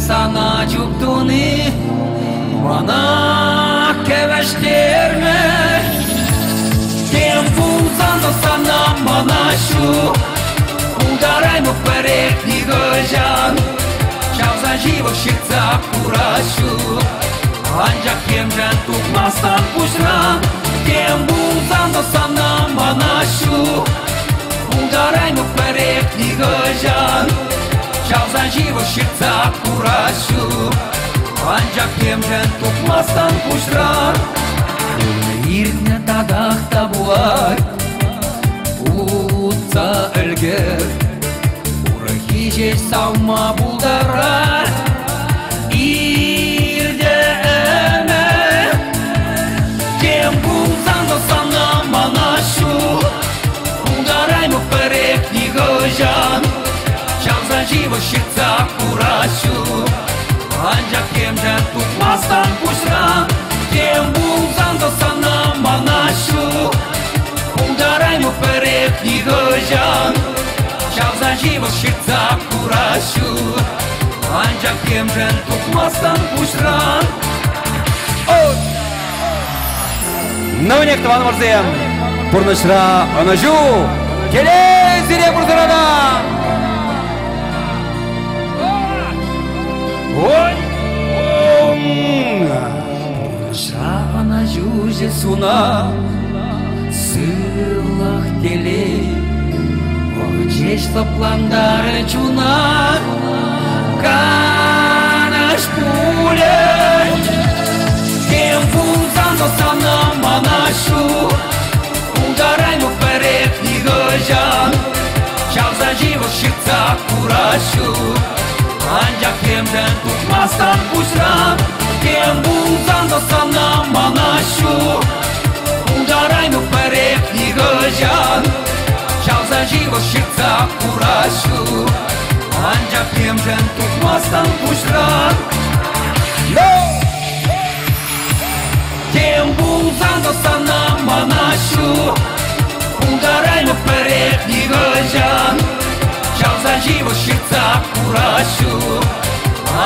Сана чуптуни мана кӗвӗҫтермӗ. Тем пулсан та сана мана ҫук, пултараймӑп пӗрех нихӑҫан. Чавса ҫывӑх ҫыртса курас ҫук, анчах темшӗн тухмастан пуҫран. Тем пулсан та сана мана ҫук, пултараймӑп пӗрех нихӑҫан. Чавса ҫывӑх ҫыртса курас ҫук, анчах темшӗн тухмастан пуҫран. Иртнӗ татах та пулать, утса ӗлкӗр. Урӑххи ҫеҫ савма пултарать. Иртӗ ӗмӗр. Тем пулсан та сана мана ҫук, пултараймӑп пӗрех нихӑҫан. Чавса ҫывӑх ҫыртса курас ҫук, анчах темшӗн тухмастан пуҫран. Тем пулсан та сана мана ҫук, пултараймӑп пӗрех нихӑҫан. Чавса ҫывӑх ҫыртса курас ҫук, анчах темшӗн тухмастан пуҫран. Ну, тӑванӑмӑрсем, пурнӑҫра ӑнӑҫу, телей сире пурсӑра та! Ой! Пурнӑҫра ӑнӑҫу суна, сывлӑх, телей, вӑхӑт ҫеҫ лӑплантарӗ чуна. Канӑҫ пулӗ. Тем пулсан та сана мана ҫук, пултараймӑп пӗрех нихӑҫан. Чавса ҫывӑх ҫыртса курас ҫук, анчах темшӗн тухмастан пуҫран. Тем пулсан та сана мана ҫук, пултараймӑп пӗрех нихӑҫан. Чавса ҫывӑх ҫыртса курас ҫук, анчах темшӗн тухмастан пуҫран. Тем пулсан та сана мана ҫук, пултараймӑп пӗрех нихӑҫан. Чавса ҫывӑх ҫыртса курас ҫук,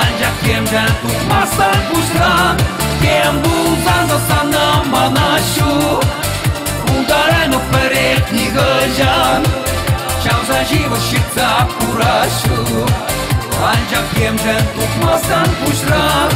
анчах темшӗн тухмастан пуҫран. Тем пулсан та сана мана ҫук, пултараймӑп пӗрех нихӑҫан. Чавса ҫывӑх ҫыртса курас ҫук, анчах темшӗн тухмастан пуҫран.